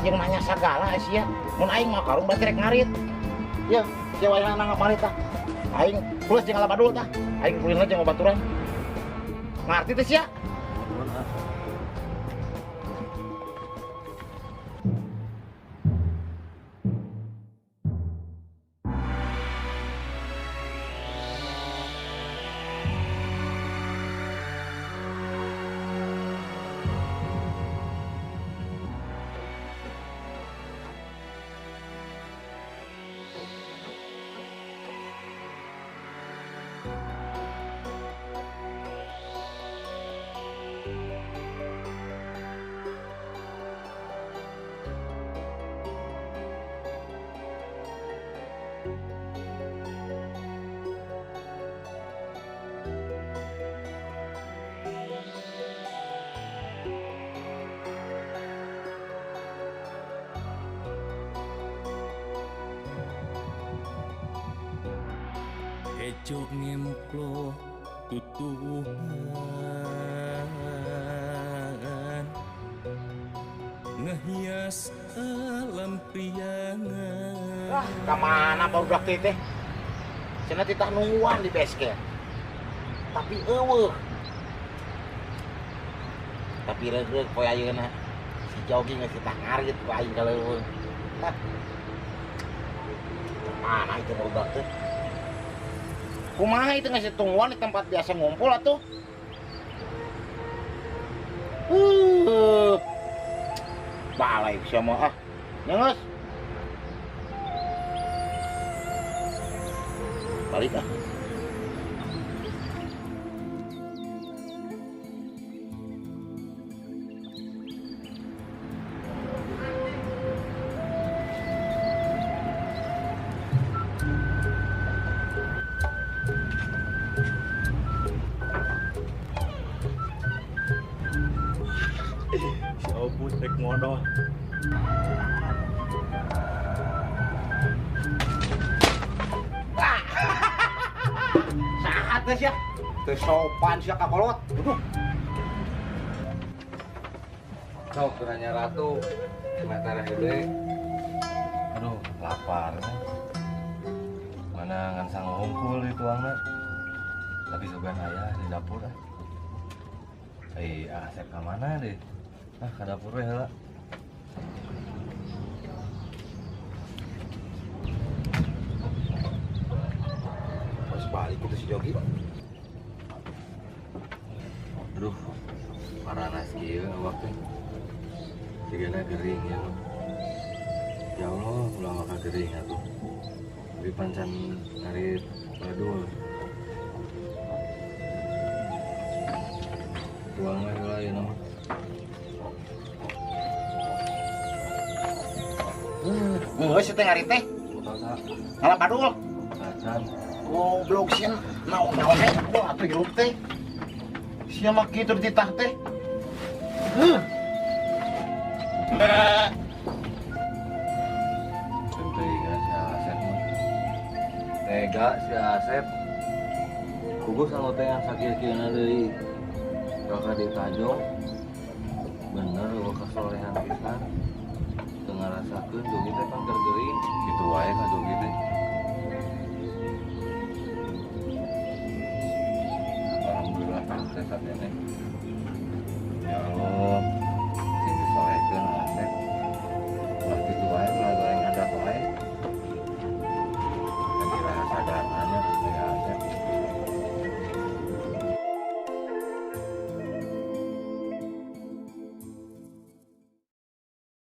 jeung nanya sagala sia. Mun aing mah karung berarti rek ngarit. Yeuh, sia wayahna nanggap ngarit tah. Aing plus jeung ngala badul tah. Aing kulina jeung babaturan. Ngarti teh sia? Nuhun ah. Ecok ngemploh tutuhan ngehias alam priangan. Wah, ka mana barudak teh? Cenah titah nungguan di base camp. Tapi eueuh. Tapi reug-reug poe ayeuna. Si Jogi geus titah ngarit ku aing ka leuweung. Hah. Mana itu barudak teh? Kumaha itu ngasih tungguan di tempat biasa ngumpul atuh? Balai sia mah ah. Nya geus. Balik ah. Si Oput rek modal. Sahat teh sia. Teu sopan sia ka kolot. Aduh. Sok nanya ratu, mata hede. Aduh, lapar. Mana ngan sang hungkul di tuangna. Tapi sugan ayah di dapur ah. Asep ka mana deh? Ah, ka dapur we heula. Pas balik itu si Jogi. Aduh, paranas kieu awak teh. Sigana gering ya. Ya Allah, ulah maka gering atuh. Tapi pancan ngarit badul. Tuang we heula ieu mah. Geus teh ngarit teh. Ngala badul. Acan. Goblok sia naon-naon we badul atuh hirup teh. Sia mah kitu dititah teh. Heuh. Teuing si Asep mah. Tega si Asep. Kugus anu teh yang sakieu-kieuna deui. Bakal ditajong. Bener eueuh kasolehan pisan. Teu ngarasakeun jogi teh pan keur gering. Kitu wae ka jogi teh. Alhamdulillah teh satene.